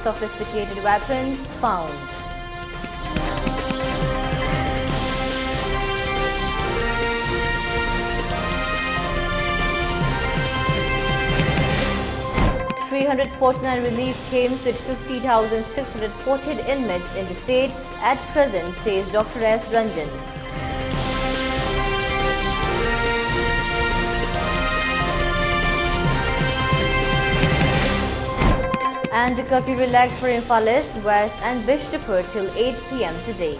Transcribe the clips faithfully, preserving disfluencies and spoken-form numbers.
Sophisticated weapons found. Three hundred forty-nine relief camps with fifty thousand six hundred fourteen inmates in the state at present, says Doctor S Ranjan. And curfew relaxed for Imphal East, West and Bishnupur till eight p m today.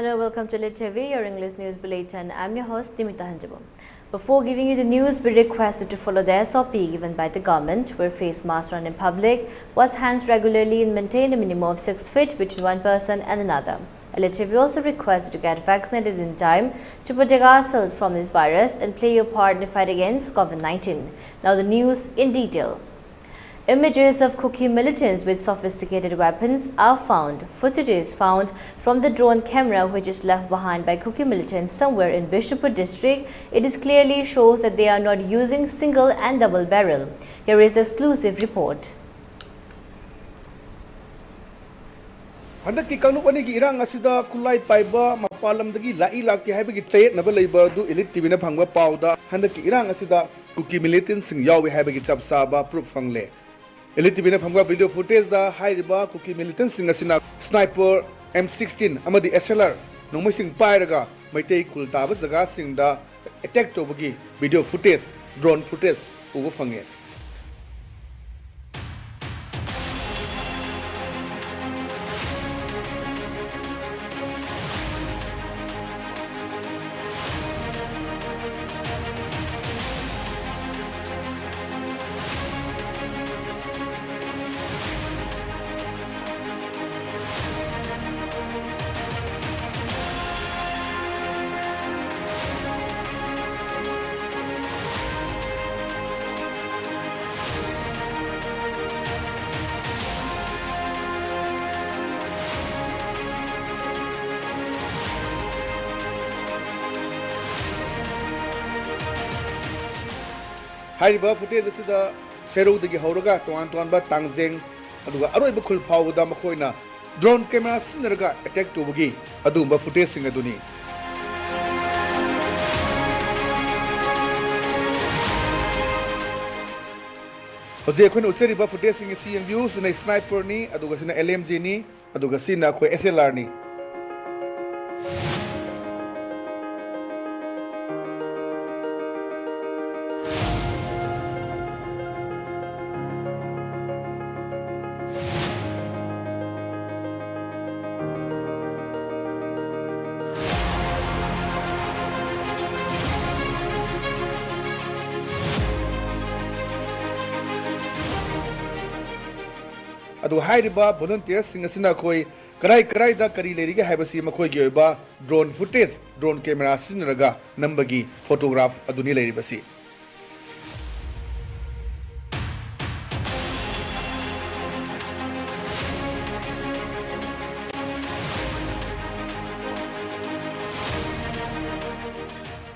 Hello, welcome to L T V, your English news bulletin. I'm your host, Dimita Hanjabam. Before giving you the news, be requested to follow the S O P given by the government, wear face masks around in public, wash hands regularly, and maintain a minimum of six feet between one person and another. L T V also requests to get vaccinated in time to protect ourselves from this virus and play your part in the fight against COVID nineteen. Now, the news in detail. Images of Kuki militants with sophisticated weapons are found. Footage is found from the drone camera which is left behind by Kuki militants somewhere in Bishnupur district. It is clearly shows that they are not using single and double barrel. Here is the exclusive report. ꯍꯟꯗꯛꯀꯤ ꯀꯥꯡꯂꯨꯞ ꯑꯅꯤꯒꯤ ꯏꯔꯥꯡ ꯑꯁꯤꯗ ꯈꯨꯠꯂꯥꯏ ꯄꯥꯏꯕ ꯃꯄꯥꯟ ꯂꯝꯗꯒꯤ ꯂꯥꯛꯏ ꯂꯥꯛꯇꯦ ꯍꯥꯏꯕꯒꯤ ꯆꯌꯦꯠꯅꯕ ꯂꯩꯕ ꯑꯗꯨ ꯏꯂꯤꯠ ꯇꯤꯚꯤꯅ ꯐꯪꯕ ꯄꯥꯎꯗ ꯍꯟꯗꯛꯀꯤ ꯏꯔꯥꯡ ꯑꯁꯤꯗ ꯀꯨꯀꯤ ꯃꯤꯂꯤꯇꯦꯟꯁꯤꯡ ꯌꯥꯎꯏ ꯍꯥꯏꯕꯒꯤ ꯆꯞ ꯆꯥꯕ ꯄ꯭ꯔꯨꯐ ꯐꯪꯂꯦ꯫ ꯏꯂꯤꯠ ꯇꯤꯚꯤꯅ ꯐꯪꯕ ꯚꯤꯗꯤꯑꯣ ꯐꯨꯇꯦꯖꯇ ꯍꯥꯏꯔꯤꯕ ꯀꯨꯀꯤ ꯃꯤꯂꯤꯇꯦꯟꯁꯤꯡ ꯑꯁꯤꯅ ꯁ꯭ꯅꯥꯏꯄꯔ ꯑꯦꯝ ꯁꯤꯛꯁꯇꯤꯟ ꯑꯃꯗꯤ ꯑꯦꯁ ꯑꯦꯜ ꯑꯥꯔ ꯅꯣꯡꯃꯩꯁꯤꯡ ꯄꯥꯏꯔꯒ ꯃꯩꯇꯩ ꯈꯨꯜ ꯇꯥꯕ ꯖꯒꯥꯁꯤꯡꯗ ꯑꯦꯇꯦꯛ ꯇꯧꯕꯒꯤ ꯚꯤꯗꯤꯑꯣ ꯐꯨꯇꯦꯖ, ꯗ꯭ꯔꯣꯟ ꯐꯨꯇꯦꯖ ꯎꯕ ꯐꯪꯉꯦ꯫ ꯍꯥꯏꯔꯤꯕ footage ꯑꯁꯤꯗ ꯁꯦꯔꯧꯗꯒꯤ ꯍꯧꯔꯒ ꯇꯣꯉꯥꯟ ꯇꯣꯉꯥꯟꯕ ꯇꯥꯡꯖꯦꯡ, ꯑꯗꯨꯒ ꯑꯔꯣꯏꯕ ꯈꯨꯜ ꯐꯥꯎꯕꯗ ꯃꯈꯣꯏꯅ drone camera ꯁꯤꯖꯤꯟꯅꯔꯒ attack ꯇꯧꯕꯒꯤ ꯑꯗꯨꯒꯨꯝꯕ footageꯁꯤꯡ ꯑꯗꯨꯅꯤ꯫ ꯍꯧꯖꯤꯛ ꯑꯩꯈꯣꯏꯅ ꯎꯠꯆꯔꯤꯕ footageꯁꯤꯡ ꯑꯁꯤ ꯌꯦꯡꯕꯤꯌꯨ꯫ ꯁꯤꯅ sniperꯅꯤ, ꯑꯗꯨꯒ ꯁꯤꯅ LMGꯅꯤ, ꯑꯗꯨꯒ ꯁꯤꯅ ꯑꯩꯈꯣꯏ SLRꯅꯤ꯫ ꯑꯗꯨꯒ ꯍꯥꯏꯔꯤꯕ volunteerꯁꯤꯡ ꯑꯁꯤꯅ ꯑꯩꯈꯣꯏ ꯀꯗꯥꯏ ꯀꯗꯥꯏꯗ ꯀꯔꯤ ꯂꯩꯔꯤꯒꯦ ꯍꯥꯏꯕꯁꯤ ꯃꯈꯣꯏꯒꯤ ꯑꯣꯏꯕ drone footage, drone camera ꯁꯤꯖꯤꯟꯅꯔꯒ ꯅꯝꯕꯒꯤ photograph ꯑꯗꯨꯅꯤ ꯂꯩꯔꯤꯕꯁꯤ꯫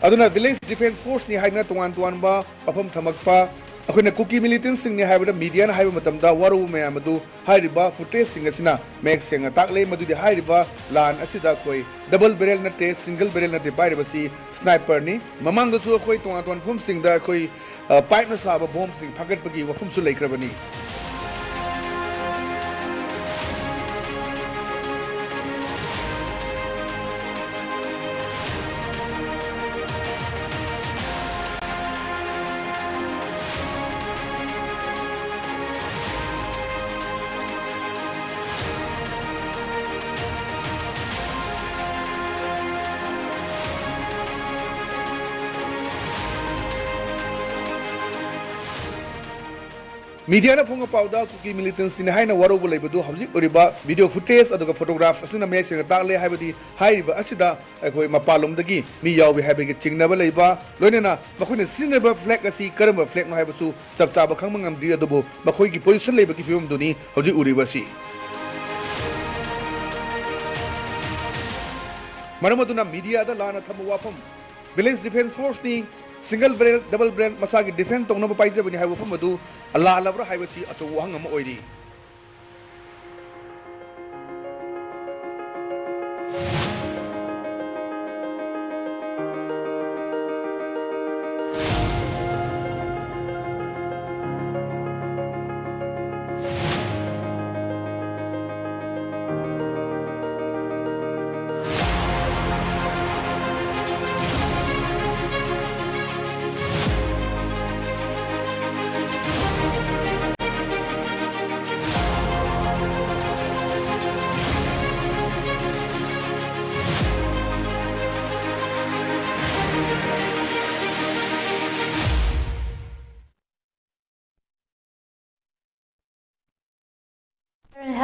ꯑꯗꯨꯅ Village Defence Forceꯅꯤ ꯍꯥꯏꯗꯨꯅ ꯇꯣꯉꯥꯟ ꯇꯣꯉꯥꯟꯕ ꯋꯥꯐꯝ ꯊꯝꯃꯛꯄ, ꯑꯩꯈꯣꯏꯅ ꯀꯨꯀꯤ militantꯁꯤꯡꯅꯤ ꯍꯥꯏꯕꯗ mediaꯅ ꯍꯥꯏꯕ ꯃꯇꯝꯗ ꯋꯥꯔꯧꯕ ꯃꯌꯥꯝ ꯑꯗꯨ ꯍꯥꯏꯔꯤꯕ footageꯁꯤꯡ ꯑꯁꯤꯅ ꯃꯌꯦꯛ ꯁꯦꯡꯅ ꯇꯥꯛꯂꯦ꯫ ꯃꯗꯨꯗꯤ ꯍꯥꯏꯔꯤꯕ ꯂꯥꯟ ꯑꯁꯤꯗ ꯑꯩꯈꯣꯏ double barrel ꯅꯠꯇꯦ, single barrel ꯅꯠꯇꯦ ꯄꯥꯏꯔꯤꯕꯁꯤ, sniperꯅꯤ꯫ ꯃꯃꯥꯡꯗꯁꯨ ꯑꯩꯈꯣꯏ ꯇꯣꯉꯥꯟ ꯇꯣꯉꯥꯟꯕ ꯃꯐꯝꯁꯤꯡꯗ ꯑꯩꯈꯣꯏ, ꯑ, pipeꯅ ꯁꯥꯕ bombꯁꯤꯡ ꯐꯥꯒꯠꯄꯒꯤ ꯋꯥꯐꯝꯁꯨ ꯂꯩꯈ꯭ꯔꯕꯅꯤ꯫ Mediaꯅ ꯐꯣꯡꯕ ꯄꯥꯎꯗ ꯀꯨꯀꯤ militantꯁꯤꯡꯅꯤ ꯍꯥꯏꯅ ꯋꯥꯔꯧꯕ ꯂꯩꯕꯗꯨ ꯍꯧꯖꯤꯛ ꯑꯣꯏꯔꯤꯕ video footage ꯑꯗꯨꯒ photographs ꯑꯁꯤꯅ ꯃꯌꯦꯛ ꯁꯦꯡꯅ ꯇꯥꯛꯂꯦ꯫ ꯍꯥꯏꯕꯗꯤ ꯍꯥꯏꯔꯤꯕ ꯑꯁꯤꯗ ꯑꯩꯈꯣꯏ ꯃꯄꯥꯟꯂꯣꯝꯗꯒꯤ ꯃꯤ ꯌꯥꯎꯏ ꯍꯥꯏꯕꯒꯤ ꯆꯤꯡꯅꯕ ꯂꯩꯕ, ꯂꯣꯏꯅꯅ ꯃꯈꯣꯏꯅ ꯁꯤꯖꯤꯟꯅꯕ flag ꯑꯁꯤ ꯀꯔꯝꯕ flagꯅꯣ ꯍꯥꯏꯕꯁꯨ ꯆꯞ ꯆꯥꯕ ꯈꯪꯕ ꯉꯝꯗ꯭ꯔꯤ꯫ ꯑꯗꯨꯕꯨ ꯃꯈꯣꯏꯒꯤ position ꯂꯩꯕꯒꯤ ꯐꯤꯕꯝꯗꯨꯅꯤ ꯍꯧꯖꯤꯛ ꯎꯔꯤꯕ ꯑꯁꯤ꯫ ꯃꯔꯝ ꯑꯗꯨꯅ mediaꯗ ꯂꯥꯟꯅ ꯊꯝꯕ ꯋꯥꯐꯝ, Village Defence Forceꯅꯤ, ꯁꯤꯡꯒꯜ ꯕꯦꯔꯦꯜ, ꯗꯕꯜ ꯕꯦꯔꯦꯜ ꯃꯁꯥꯒꯤ ꯗꯤꯐꯦꯟꯁ ꯇꯧꯅꯕ ꯄꯥꯏꯖꯕꯅꯤ ꯍꯥꯏꯕ ꯋꯥꯐꯝ ꯑꯗꯨ ꯂꯥꯜꯂꯕ꯭ꯔꯥ ꯍꯥꯏꯕꯁꯤ ꯑꯆꯧꯕ ꯋꯥꯍꯪ ꯑꯃ ꯑꯣꯏꯔꯤ꯫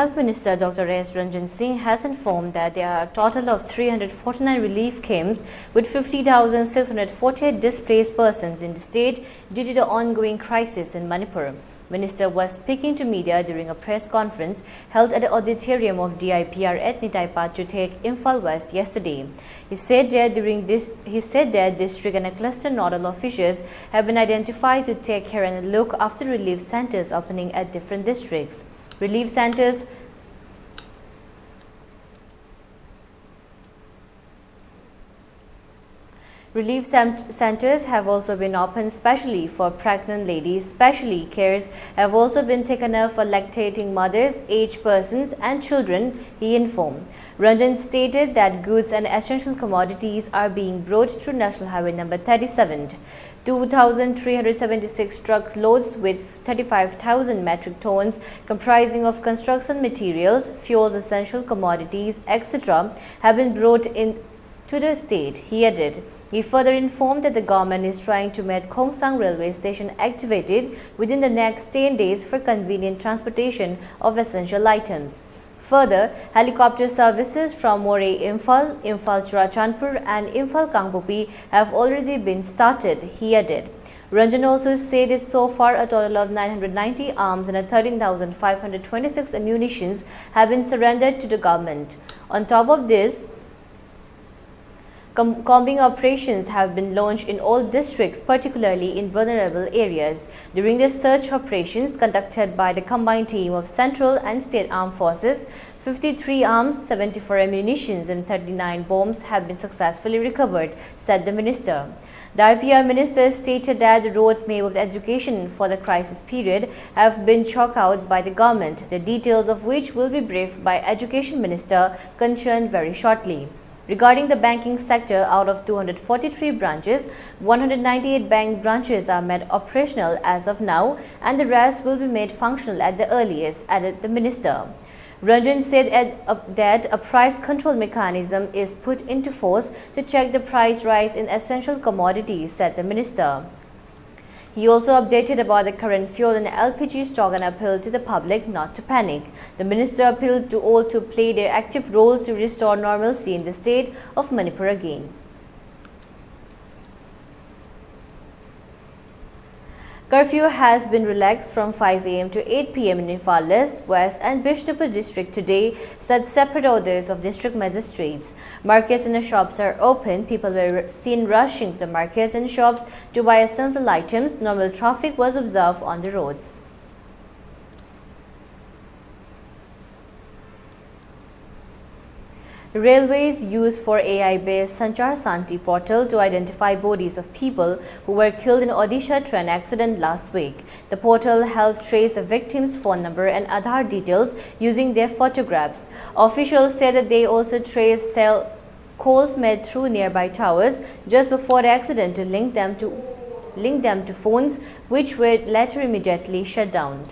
Health Minister Doctor S Ranjan Singh has informed that there are a total of three hundred forty-nine relief camps with fifty thousand six hundred forty-eight displaced persons in the state due to the ongoing crisis in Manipur. Minister was speaking to media during a press conference held at the auditorium of D I P R at Nitai Pa Chuthek, Imphal West yesterday. He said that during this, he said that district and a cluster nodal officials have been identified to take care and look after relief centers opening at different districts. Relief centers Relief cent- centers have also been opened specially for pregnant ladies. Specially, cares have also been taken up for lactating mothers, aged persons, and children, he informed. Ranjan stated that goods and essential commodities are being brought through National Highway number thirty-seven. Two thousand three hundred seventy-six truckloads with thirty-five thousand metric tons, comprising of construction materials, fuels, essential commodities, et cetera, have been brought in to the state, he added. He further informed that the government is trying to make Khongsang railway station activated within the next ten days for convenient transportation of essential items. Further, helicopter services from Moreh Imphal, Imphal Churachandpur, and Imphal Kangpokpi have already been started, he added. Ranjan also said that so far a total of nine hundred ninety arms and a thirteen thousand five hundred twenty-six ammunitions have been surrendered to the government. On top of this, Com- combing operations have been launched in all districts, particularly in vulnerable areas. During the search operations conducted by the combined team of Central and State Armed Forces, fifty-three arms, seventy-four ammunitions, and thirty-nine bombs have been successfully recovered, said the minister. The I P R minister stated that the roadmap of the education for the crisis period have been chalked out by the government, the details of which will be briefed by Education Minister concerned very shortly. Regarding the banking sector, out of two hundred forty-three branches, one hundred ninety-eight bank branches are made operational as of now, and the rest will be made functional at the earliest, added the minister. Ranjan said at, uh, that a price control mechanism is put into force to check the price rise in essential commodities, said the minister. He also updated about the current fuel and L P G stock and appealed to the public not to panic. The minister appealed to all to play their active roles to restore normalcy in the state of Manipur again. Curfew has been relaxed from five a m to eight p m in Imphal East, West and Bishnupur district today, said separate orders of district magistrates. Markets and the shops are open. People were seen rushing to the markets and shops to buy essential items. Normal traffic was observed on the roads. Railways use for A I-based Sanchar Santi portal to identify bodies of people who were killed in Odisha train accident last week. The portal helped trace the victims' phone number and Aadhaar details using their photographs. Officials said that they also traced cell calls made through nearby towers just before the accident to link them to link them to phones, which were later immediately shut down.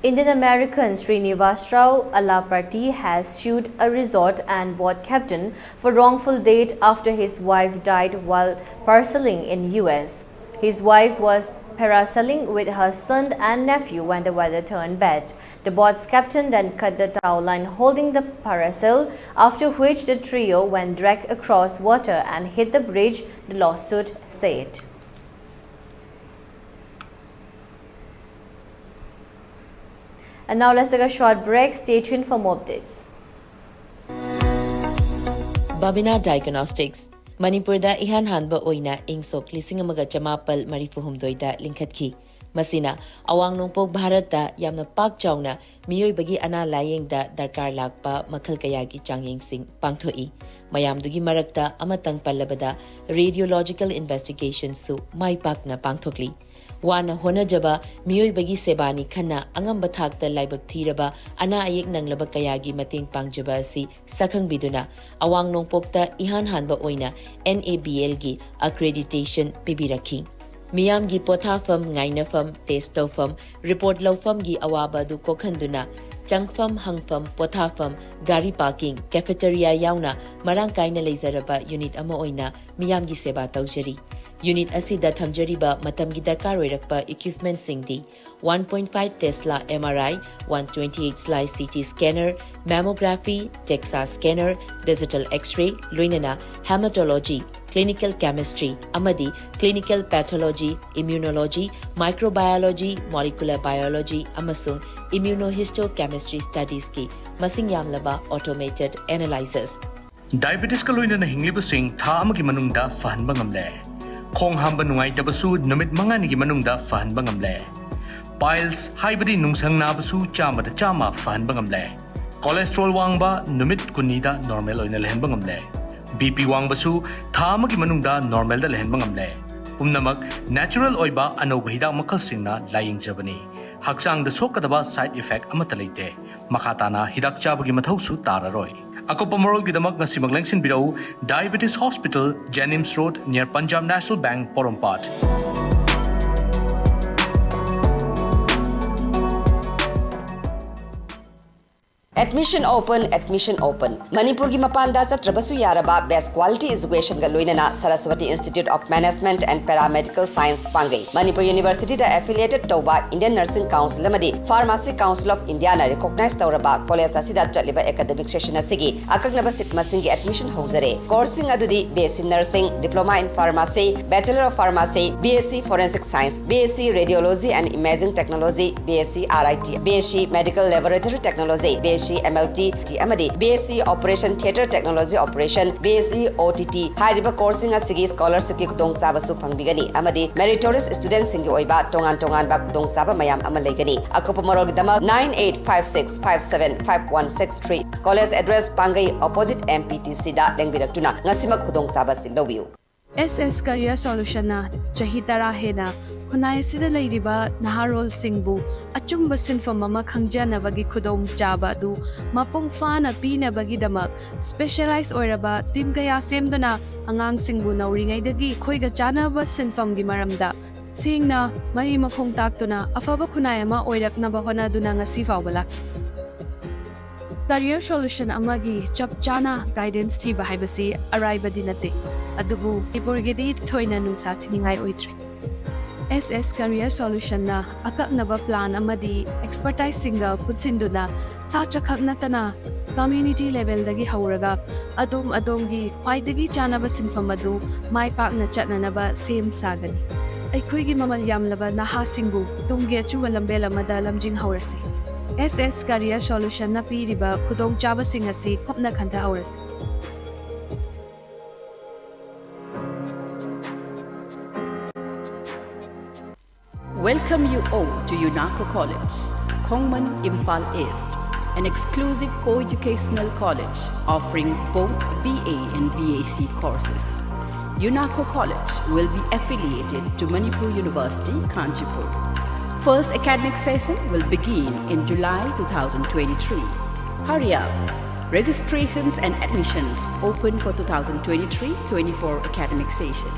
Indian American Srinivasrao Alapati has sued a resort and boat captain for wrongful death after his wife died while parasailing in U S. His wife was parasailing with her son and nephew when the weather turned bad. The boat's captain then cut the tow line holding the parasail, after which the trio went drag across water and hit the bridge, the lawsuit said. And now let's take a short break. Stay tuned for more updates. Babina Diagnostics, ꯃꯅꯤꯄꯨꯔꯗ ꯏꯍꯥꯟ ꯍꯥꯟꯕ ꯑꯣꯏꯅ ꯏꯪ ꯁꯣꯛ ꯂꯤꯁꯤꯡ ꯑꯃꯒ ꯆꯃꯥꯄꯜ ꯃꯔꯤꯐꯨ ꯍꯨꯝꯗꯣꯏꯗ ꯂꯤꯡꯈꯠꯈꯤ꯫ ꯃꯁꯤꯅ ꯑꯋꯥꯡ ꯅꯣꯡꯄꯣꯛ ꯚꯥꯔꯠꯇ ꯌꯥꯝꯅ ꯄꯥꯛ ꯆꯥꯎꯅ ꯃꯤꯑꯣꯏꯕꯒꯤ ꯑꯅꯥ ꯂꯥꯌꯦꯡꯗ ꯗꯔꯀꯥꯔ ꯂꯥꯛꯄ ꯃꯈꯜ ꯀꯌꯥꯒꯤ ꯆꯥꯡꯌꯦꯡꯁꯤꯡ ꯄꯥꯡꯊꯣꯛꯏ꯫ ꯃꯌꯥꯝꯗꯨꯒꯤ ꯃꯔꯛꯇ ꯑꯃꯇꯪ ꯄꯜꯂꯕꯗ, radiological investigationꯁꯨ ꯃꯥꯏ ꯄꯥꯛꯅ ꯄꯥꯡꯊꯣꯛꯂꯤ꯫ ꯋꯥꯅ ꯍꯣꯠꯅꯖꯕ ꯃꯤꯑꯣꯏꯕꯒꯤ ꯁꯦꯕꯥꯅꯤ ꯈꯟꯅ ꯑꯉꯝꯕ ꯊꯥꯛꯇ ꯂꯥꯏꯕꯛ ꯊꯤꯔꯕ ꯑꯅꯥ ꯑꯌꯦꯛ ꯅꯪꯂꯕ ꯀꯌꯥꯒꯤ ꯃꯇꯦꯡ ꯄꯥꯡꯖꯕ ꯑꯁꯤ ꯁꯛꯈꯪꯕꯤꯗꯨꯅ ꯑꯋꯥꯡ ꯅꯣꯡꯄꯣꯛꯇ ꯏꯍꯥꯟ ꯍꯥꯟꯕ ꯑꯣꯏꯅ N A B Lꯒꯤ accreditation ꯄꯤꯕꯤꯔꯛꯈꯤ꯫ ꯃꯤꯌꯥꯝꯒꯤ ꯄꯣꯊꯥꯐꯝ, ꯉꯥꯏꯅꯐꯝ, test ꯇꯧꯐꯝ, report ꯂꯧꯐꯝꯒꯤ ꯑꯋꯥꯕ ꯑꯗꯨ ꯀꯣꯛꯍꯟꯗꯨꯅ ꯆꯪꯐꯝ, ꯍꯪꯐꯝ, ꯄꯣꯊꯥꯐꯝ, ꯒꯥꯔꯤ parking, cafeteria ꯌꯥꯎꯅ ꯃꯔꯥꯡ ꯀꯥꯏꯅ ꯂꯩꯖꯔꯕ unit ꯑꯃ ꯑꯣꯏꯅ ꯃꯤꯌꯥꯝꯒꯤ ꯁꯦꯕꯥ ꯇꯧꯖꯔꯤ꯫ Unit ꯑꯁꯤꯗ ꯊꯝꯖꯔꯤꯕ ꯃꯇꯝꯒꯤ ꯗꯔꯀꯥꯔ ꯑꯣꯏꯔꯛꯄ equipmentꯁꯤꯡꯗꯤ one point five Tesla M R I, one twenty-eight slice C T scanner, mammography, DEXA scanner, digital X-ray, ꯂꯣꯏꯅꯅ hematology, clinical chemistry ꯑꯃꯗꯤ clinical pathology, immunology, microbiology, molecular biology ꯑꯃꯁꯨꯡ immunohistochemistry studiesꯀꯤ ꯃꯁꯤꯡ ꯌꯥꯝꯂꯕ automated analyzers꯫ Diabetesꯀ ꯂꯣꯏꯅꯅ ꯍꯤꯡꯂꯤꯕꯁꯤꯡ ꯊꯥ ꯑꯃꯒꯤ ꯃꯅꯨꯡꯗ ꯐꯍꯟꯕ ꯉꯝꯂꯦ꯫ ꯈꯣꯡ ꯍꯥꯝꯕ ꯅꯨꯡꯉꯥꯏꯇꯕꯁꯨ ꯅꯨꯃꯤꯠ ꯃꯉꯥꯅꯤꯒꯤ ꯃꯅꯨꯡꯗ ꯐꯍꯟꯕ ꯉꯝꯂꯦ꯫ Piles ꯍꯥꯏꯕꯗꯤ ꯅꯨꯡꯁꯪ ꯅꯥꯕꯁꯨ ꯆꯥꯝꯃꯗ ꯆꯥꯝꯃ ꯐꯍꯟꯕ ꯉꯝꯂꯦ꯫ Cholesterol ꯋꯥꯡꯕ ꯅꯨꯃꯤꯠ ꯀꯨꯟꯅꯤꯗ normal ꯑꯣꯏꯅ ꯂꯩꯍꯟꯕ ꯉꯝꯂꯦ꯫ B P ꯋꯥꯡꯕꯁꯨ ꯊꯥ ꯑꯃꯒꯤ ꯃꯅꯨꯡꯗ normalꯗ ꯂꯩꯍꯟꯕ ꯉꯝꯂꯦ꯫ ꯄꯨꯝꯅꯃꯛ natural ꯑꯣꯏꯕ ꯑꯅꯧꯕ ꯍꯤꯗꯥꯛ ꯃꯈꯜꯁꯤꯡꯅ ꯂꯥꯌꯦꯡꯖꯕꯅꯤ꯫ ꯍꯛꯆꯥꯡꯗ ꯁꯣꯛꯀꯗꯕ side effect ꯑꯃꯠꯇ ꯂꯩꯇꯦ꯫ ꯃꯈꯥ ꯇꯥꯅ ꯍꯤꯗꯥꯛ ꯆꯥꯕꯒꯤ ꯃꯊꯧꯁꯨ ꯇꯥꯔꯔꯣꯏ꯫ ꯑꯀꯨꯞꯄ ꯃꯔꯣꯜꯒꯤꯗꯃꯛ ꯉꯁꯤꯃꯛ ꯂꯦꯡꯁꯤꯟꯕꯤꯔꯛꯎ, Diabetes Hospital, JNIMS Road, near Punjab National Bank, ꯄꯣꯔꯣꯝꯄꯥꯠ꯫ Admission open, admission open. ꯃꯅꯤꯄꯨꯔꯒꯤ ꯃꯄꯥꯟꯗ ꯆꯠꯇ꯭ꯔꯕꯁꯨ ꯌꯥꯔꯕ best quality educationꯒ ꯂꯣꯏꯅꯅ Saraswati Institute of Management and Paramedical Science ꯄꯥꯡꯒꯩ꯫ Manipur Universityꯗ affiliated ꯇꯧꯕ Indian Nursing Council ꯑꯃꯗꯤ Pharmacy Council of Indiaꯅ recognize ꯇꯧꯔꯕ college ꯑꯁꯤꯗ ꯆꯠꯂꯤꯕ academic session ꯑꯁꯤꯒꯤ ꯑꯀꯛꯅꯕ seat ꯃꯁꯤꯡꯒꯤ admission ꯍꯧꯖꯔꯦ꯫ Courseꯁꯤꯡ ꯑꯗꯨꯗꯤ BSc Nursing, Diploma in Pharmacy, Bachelor of Pharmacy, BSc Forensic Science, BSc Radiology and Imaging Technology, BSc RIT, BSc Medical Laboratory Technology, BSc MLT ꯑꯃꯗꯤ BSc Operation Theatre Technology Operation, BSc OTT ꯍꯥꯏꯔꯤꯕ courseꯁꯤꯡ ꯑꯁꯤꯒꯤ scholarshipꯀꯤ ꯈꯨꯗꯣꯡꯆꯥꯕꯁꯨ ꯐꯪꯕꯤꯒꯅꯤ ꯑꯃꯗꯤ meritorious studentꯁꯤꯡꯒꯤ ꯑꯣꯏꯕ ꯇꯣꯉꯥꯟ ꯇꯣꯉꯥꯟꯕ ꯈꯨꯗꯣꯡꯆꯥꯕ ꯃꯌꯥꯝ ꯑꯃ ꯂꯩꯒꯅꯤ꯫ ꯑꯀꯨꯞꯄ ꯃꯔꯣꯜꯒꯤꯗꯃꯛ nine eight five six five seven five one six three, college address ꯄꯥꯡꯒꯩ opposite MPTCꯗ ꯂꯦꯡꯕꯤꯔꯛꯇꯨꯅ ꯉꯁꯤꯃꯛ ꯈꯨꯗꯣꯡꯆꯥꯕ ꯑꯁꯤ ꯂꯧꯕꯤꯌꯨ꯫ S S Career Solutionꯅ ꯆꯍꯤ ꯇꯔꯥ ꯍꯦꯟꯅ ꯈꯨꯟꯅꯥꯏ ꯑꯁꯤꯗ ꯂꯩꯔꯤꯕ ꯅꯍꯥꯔꯣꯜꯁꯤꯡꯕꯨ ꯑꯆꯨꯝꯕ ꯁꯤꯟꯐꯝ ꯑꯃ ꯈꯪꯖꯅꯕꯒꯤ ꯈꯨꯗꯣꯡꯆꯥꯕ ꯑꯗꯨ ꯃꯄꯨꯡ ꯐꯥꯅ ꯄꯤꯅꯕꯒꯤꯗꯃꯛ specialize ꯑꯣꯏꯔꯕ team ꯀꯌꯥ ꯁꯦꯝꯗꯨꯅ ꯑꯉꯥꯡꯁꯤꯡꯕꯨ ꯅꯧꯔꯤꯉꯩꯗꯒꯤ ꯑꯩꯈꯣꯏꯒ ꯆꯥꯟꯅꯕ ꯁꯤꯟꯐꯝꯒꯤ ꯃꯔꯝꯗ ꯁꯦꯡꯅ ꯃꯔꯤ ꯃꯈꯣꯡ ꯇꯥꯛꯇꯨꯅ ꯑꯐꯕ ꯈꯨꯟꯅꯥꯏ ꯑꯃ ꯑꯣꯏꯔꯛꯅꯕ ꯍꯣꯠꯅꯗꯨꯅ ꯉꯁꯤ ꯐꯥꯎꯕ ꯂꯥꯛꯂꯤ꯫ Career Solution ꯑꯃꯒꯤ ꯆꯞ ꯆꯥꯅ guidance ꯊꯤꯕ ꯍꯥꯏꯕꯁꯤ ꯑꯔꯥꯏꯕꯗꯤ ꯅꯠꯇꯦ, ꯑꯗꯨꯕꯨ ꯃꯅꯤꯄꯨꯔꯒꯤꯗꯤ ꯊꯣꯏꯅ ꯅꯨꯡꯁꯥ ꯊꯤꯅꯤꯡꯉꯥꯏ ꯑꯣꯏꯗ꯭ꯔꯦ꯫ S S Career Solutionꯅ ꯑꯀꯛꯅꯕ plan ꯑꯃꯗꯤ expertiseꯁꯤꯡꯒ ꯄꯨꯟꯁꯤꯟꯗꯨꯅ ꯁꯥꯇ꯭ꯔ ꯈꯛ ꯅꯠꯇꯅ community levelꯗꯒꯤ ꯍꯧꯔꯒ ꯑꯗꯣꯝ ꯑꯗꯣꯝꯒꯤ ꯈ꯭ꯋꯥꯏꯗꯒꯤ ꯆꯥꯅꯕ ꯁꯤꯟꯐꯝ ꯑꯗꯨ ꯃꯥꯏ ꯄꯥꯛꯅ ꯆꯠꯅꯅꯕ ꯁꯦꯝ ꯁꯥꯒꯅꯤ꯫ ꯑꯩꯈꯣꯏꯒꯤ ꯃꯃꯜ ꯌꯥꯝꯂꯕ ꯅꯍꯥꯁꯤꯡꯕꯨ ꯇꯨꯡꯒꯤ ꯑꯆꯨꯝꯕ ꯂꯝꯕꯦꯜ ꯑꯃꯗ ꯂꯝꯖꯤꯡꯍꯧꯔꯁꯤ꯫ S S Career Solutionꯅ ꯄꯤꯔꯤꯕ ꯈꯨꯗꯣꯡꯆꯥꯕꯁꯤꯡ ꯑꯁꯤ ꯀꯨꯞꯅ ꯈꯟꯊꯍꯧꯔꯁꯤ꯫ Welcome you all to UNACO College, Khongman, Imphal East, an exclusive co-educational college offering both BA and BSc courses. UNACO College will be affiliated to Manipur University, Kanchanpur. First academic session will begin in July two thousand twenty-three. Hurry up! Registrations and admissions open for two thousand twenty-three twenty-four academic session.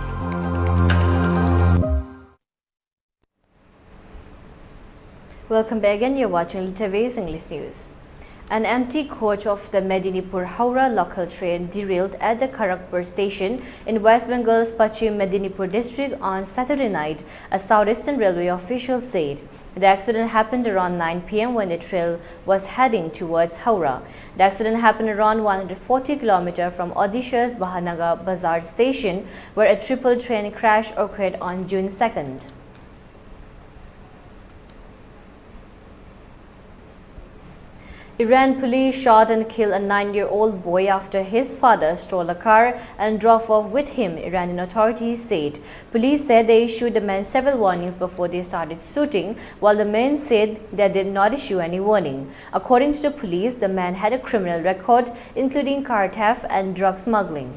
Welcome back again. You're watching Little Ways English News. An empty coach of the Medinipur Howrah local train derailed at the Kharagpur station in West Bengal's Pachim Medinipur district on Saturday night, a Southeastern Railway official said. The accident happened around nine p m when the train was heading towards Howrah. The accident happened around one hundred forty kilometers from Odisha's Bahanagar Bazar station, where a triple train crash occurred on June second. Iran police shot and killed a nine-year-old boy after his father stole a car and drove off with him, Iranian authorities said. Police said they issued the men several warnings before they started shooting, while the men said they did not issue any warning. According to the police, the man had a criminal record, including car theft and drug smuggling.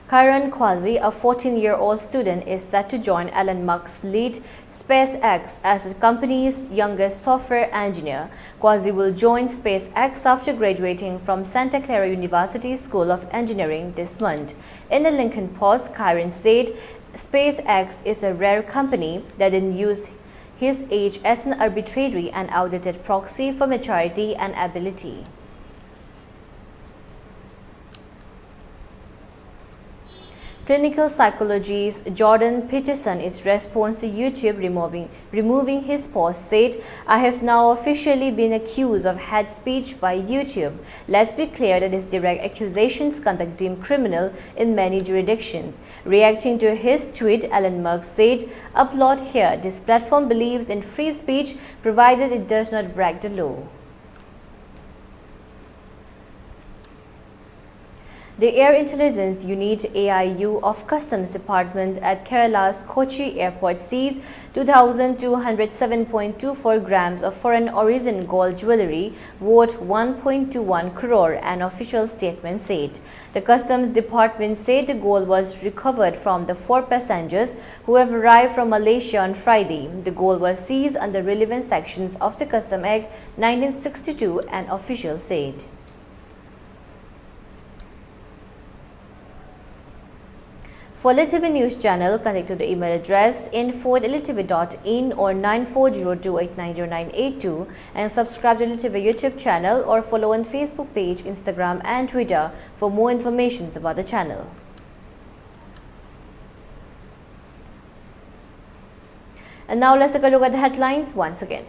Kieran Quazi, a fourteen-year-old student, is set to join Elon Musk's lead SpaceX as the company's youngest software engineer. Quazi will join SpaceX after graduating from Santa Clara University School of Engineering this month. In the LinkedIn post, Kieran said, "SpaceX is a rare company that didn't use his age as an arbitrary and outdated proxy for maturity and ability." Clinical psychologist Jordan Peterson is response to YouTube removing, removing his post said, "I have now officially been accused of hate speech by YouTube. Let's be clear that these direct accusations conduct deemed criminal in many jurisdictions." Reacting to his tweet, Elon Musk said, "Applaud here. This platform believes in free speech provided it does not break the law." The Air Intelligence Unit, A I U, of Customs Department at Kerala's Kochi Airport seized two thousand two hundred seven point two four grams of foreign origin gold jewelry worth one point two one crore, an official statement said. The Customs Department said the gold was recovered from the four passengers who have arrived from Malaysia on Friday. The gold was seized under relevant sections of the Custom Act nineteen sixty-two, an official said. For L I T V News channel, connect to the email address info at L I T V dot in or nine four zero two eight nine zero nine eight two, and subscribe to L I T V YouTube channel or follow on Facebook page, Instagram and Twitter for more informations about the channel. And now let's take a look at the headlines once again.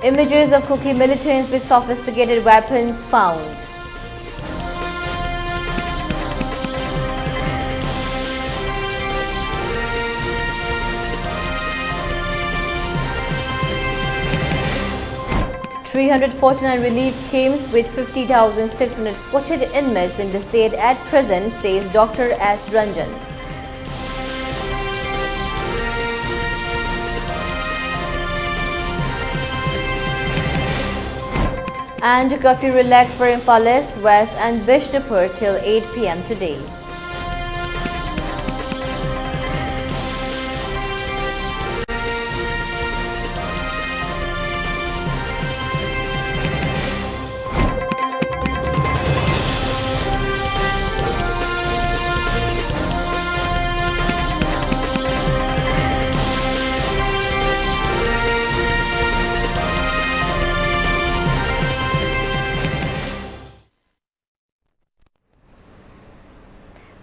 Images of Kuki militants with sophisticated weapons found. Three hundred forty-nine relief camps with fifty thousand six hundred forty inmates in the state at present, says Doctor S Ranjan. And curfew relaxed for Imphal East, West and Bishnupur till eight p m today.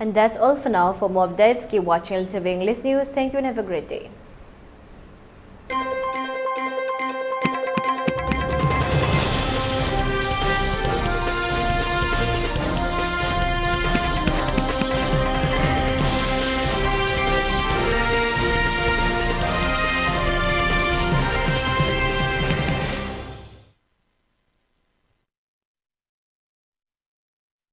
And that's all for now. For more updates, keep watching L I T V English News. Thank you and have a great day.